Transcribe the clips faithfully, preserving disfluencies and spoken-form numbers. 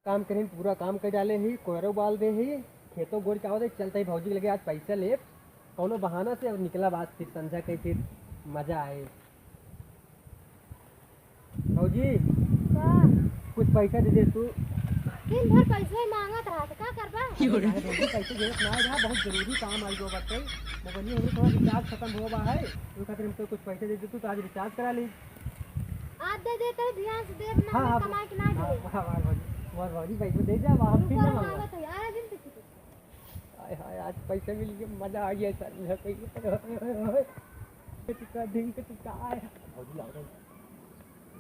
काम करिन, पूरा काम कर डाले ही, कोयरो बाल दे ही, खेतो गोड़ के आवत ही, चलत ही भौजी के लगे आज पैसा लेब, कौनो बहाना से अब निकलब आज फिर संझा के फिर मजा आए। भौजी, का? कुछ पैसा दे दे तू। दिन भर पैसा ही मांगत रहा, तो का करबा? अरे भौजी, पैसे जरूरत ना है, बहुत जरूरी काम आई गो बाटे। मोबाइल में हमरे थोड़ा रिचार्ज खत्म हो बा है, ओइ खातिर हमसे कुछ पैसे दे दे तू, तो आज रिचार्ज करा ली। आज दे दे, तो ध्यान से देब ना, हाँ, हाँ, कमाई के ना हाँ, दे। हाँ, हाँ, भौजी, हमार भौजी पैसे दे दे, अब हम फिर ना मांगब। मांगत है, आया दिन से किसी से। हाय, हाय, आज पैसे मिल गए, मजा आ गया सर। चुका, ढिंक चुका, आय। भौजी आ गई।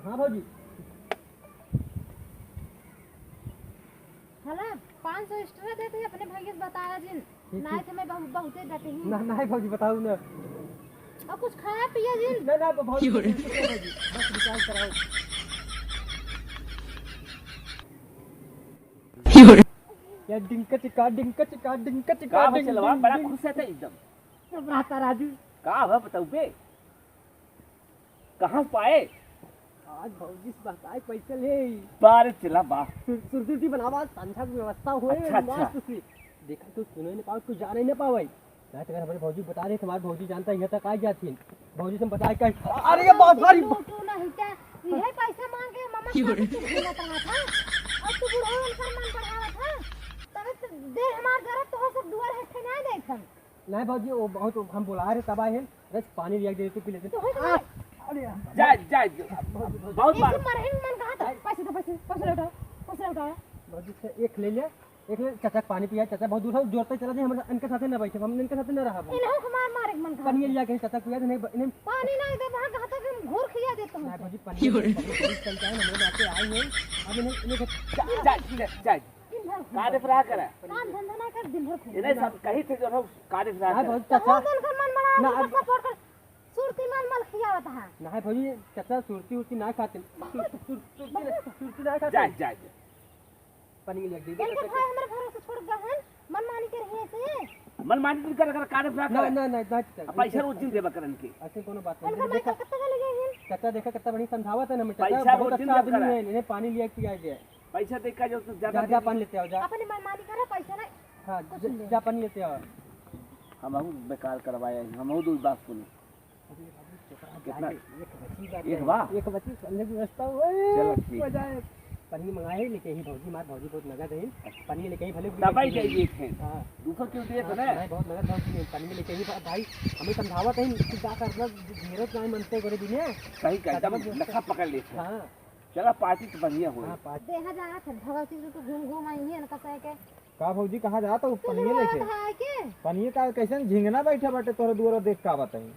हाँ भौजी। हला, पाँच सौ extra देते ही अपने भैया से बताया जिन। ठीक, नाहीं ठीक। तो मैं बहुत, बहुते डटे ही। ना, नाहीं भौजी, बताओ ना। और कुछ खाया पिया जिन। ना, ना, भौजी, क्यों रे? कुछ नहीं भौजी, बस recharge कराओ। क्यों रे? या डिंक चिका, डिंक चिका, डिंक चिका, का डिंक, बचलवा, डिंक, बड़ा डिंक। खुश है एकदम। सब रहता राजू। का है बताऊ बे? कहाँ से पाए? आज भौजी से बहकाए पैसे ले। बारे चला बा। सुर-, सुरती उरती बनावा, संझा की व्यवस्था होए, अच्छा, अच्छा। मस्त से। देखा, तू सुने न पावे, तू जाने न पावे। नहीं तो अगर हमारे भौजी बता दे, तुम्हारे भौजी जानता है, यहाँ तक आ जाती है। भौजी से हम बताए का, अरे ये बहुत भारी। तू, तू नहीं क्या, यही पैसा मांग के मामा क्यों रे? खातिर तू घूमत रहा था। अब तू बुढ़ऊ उनकर मन बढ़ावत है। तबे तो दे हमार जरूरत तो हो सब दुआर हेठे ना देख हम। नहीं भौजी, वो बहुत हम बुला रहे तब आए हैं। बस पानी लिया दे, तू पी लेते। तो है तो आ, भाई। अरे यार। जा, जा, जा। बहुत ऐसे बार। मरहे मन कहा था। पैसे दो, पैसे, पैसे लौटाओ, पैसे लौटाओ। भौजी से एक ले ले, एक ले, चाचा के पानी पिया, चाचा बहुत दूर है, जोरते चला जाए, हम इनके साथे ना बैठे, हम इनके साथे ना रहा। इन्हों हमार मारे के मन कहा। पानी लिया के चाचा पिया दे, नहीं, नहीं। पानी ना दे, वहाँ कहा था कि हम घूर खिया देते हैं। नहीं भौजी, पानी बहुत दूर चल जाए, हम लोग आके आए हैं, अब इन्हें, इन्हें जा, जा, जा, जा। दिन भर घूम। का देख रहा करा? काम धंधा ना कर, दिन भर घूम। इन्हें सब कही थे जो लोग का देख रहा ना करा? भौजी, तो चाचा। हो मन कर मन बना, ना, ना अब support कर। सुरती मन मल खियावत है। ना भौजी, चाचा सुरती उरती ना खाते। सुर-, सुर-, सुरती ना, सुरती ना खाते। जा, जा, जा। पानी में लग गई। इनके भाई हमरे भरोसे छोड़ गए हैं, मनमानी कर रही है से। मनमानी कर, कर, कर, कर, ना, कर। ना, ना, ना, चाचा। अब पैसा रोज दिन देबा करन के। ऐसे कोनो बात नहीं। इनका माई देखा, कब तक ले गए हैं? चाचा देखा कितना बढ़िया समझावत है ना, मैं चाचा पैसा बहुत रोज दिन अच्छा देबा आदमी करा। है, इन्हें पानी लिया के पिया गया। पैसा दे का जो तू ज्यादा जा, जा दे। पानी लेते आओ, जा। अपनी मनमानी करा, पैसा ना। हाँ, कुछ जा, नहीं। जा पानी लेते आओ। हमहू बेकार करवाए, हमहू दो बात सुने। अरे बाबू, चोपड़ा कितना? जाए, एक बची बा, एक बा? एक बची, समझे की व्यवस्था हो, चलो, ठीक। मजा आए। पन्नी मंगाए, लेके ही भौजी, मार भौजी बहुत नगद है। अच्छा। पन्नी लेके ही भले तब ही जाइए थे। हाँ। दूसरा क्यों दिए थे हाँ, ना? नहीं, बहुत नगद भौजी है। पन्नी लेके ही भा-, भाई, हमें समझावत है, कि का करना, धीरज नहीं मनते गोरे दुनिया। सही कहा, एकदम नशा पकड़ लेते हैं। हाँ। चला, पार्टी तो बढ़िया होई। हाँ, पार्टी। देखा जात है, भगवती जी तो घूम घूम आई है, इनका सह के। का भौजी, कहाँ जात हो? तू पनिया लेके? है के? पनिया का, कैसन झिंगना बैठा बाटे तोहरे दुआरा, देख का बताई।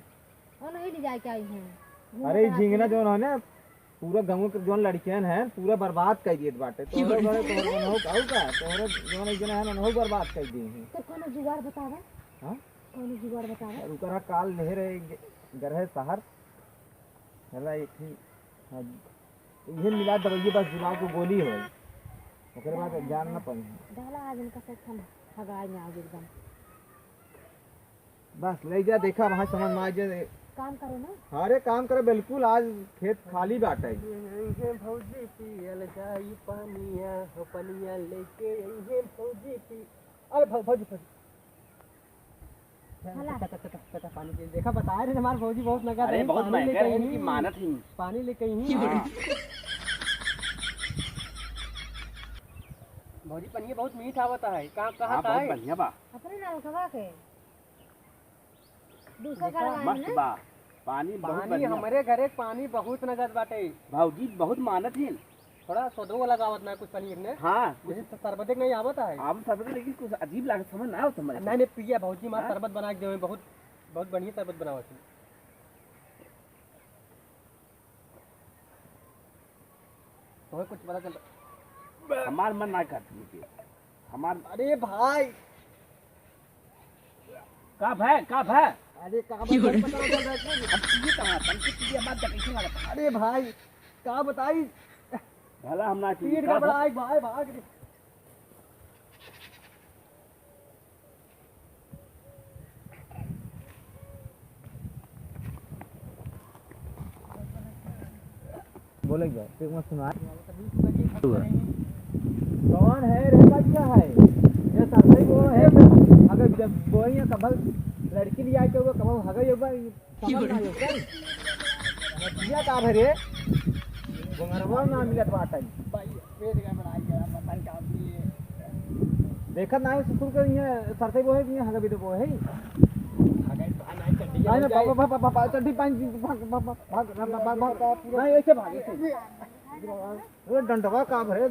और नहीं ले जाए के आई हैं। घूमत अरे, रहत झिंगना है। जौन है ना, पूरा गाँव के जौन लड़कियन हैं, पूरा बर्बाद कर दिए बाटे। तोहरे घरे, तोहरे उन्हों का, का? तोहरे जौन एक जना है, उन्हों बर्बाद कर दिए हैं। तो कोनो जुगाड़ बतावा। हाँ? कोनो जुगाड़ बतावा। रुका रहा, काल ले रहे ग-, गरहे शहर। चला, एक ही, हाँ, इहे मिला दवाई बस, जुलाब के गोली होई, ओकरे बाद जान ना पाई। डाला आज इनका सब हम भगाए में आज एकदम। बस ले जा, देखा वहाँ समझ में आ जाए। काम करो ना। अरे काम करे बिल्कुल, आज खेत खाली बाटे। ये भौजी पियल जाई पनिया, हो पनिया लेके ये भौजी पी। अरे भौ-, भौजी, भौजी। हला। चाचा, चाचा, चाचा, पानी पी। देखा, बताए रहे हमार भौजी बहुत नगद अरे, है, बहुत पानी लेके ही। मानत ही। पानी लेके ही। हाँ। भौजी, पनिया बहुत मीठ आवत है। कहाँ, कहाँ हाँ, का बहुत है? बढ़िया बा। अपने नलकवा के। दूसरा देखा, कलवा है मस्त ना? बा। पानी बहुत पानी बढ़िया। हमरे घरे पानी बहुत नगद बाटे। भौजी बहुत मानत ही। थोड़ा सोडो वाला आवत ना कुछ पनीर में। हाँ, कुछ जैसे शरबत एक नहीं आवत है। आम शरबत, लेकिन कुछ अजीब लागत, समझ ना आवत हमरे। नहीं, नहीं, पिया भौजी, मार हाँ? शरबत बना के देवे, बहुत, बहुत बढ़िया शरबत बनावत है। तुम्हें कुछ पता चल? हमार मन ना करत मुझे। हमार अरे भाई, का भय, का भय? अरे का भय, पता ना चल रहा है। हम पिए कहाँ? तन के पिए बात कैसे लगा? अरे भाई, का बताई? भला हम ना पीठ का गड़बड़ा बता- है, भाई, भाग रे। बोले क्या? फिर मत सुना। तो बोइया कबल लड़की लिया के हुआ, कबल हगई हुआ, ई समझ ना आयो, क्या? नदिया का भरे, गोंगरवा ना मिलत बाटन। देखत ना है ससुर के, ये सरते बोहे, ये हगई भी तो बोहे। नहीं, नहीं, पापा, पापा, पापा, चड्डी पाइन, भाग, भाग, भाग, भाग, भाग, भाग। नहीं, ऐसे भाग, ऐसे। अरे डंडवा का भरे,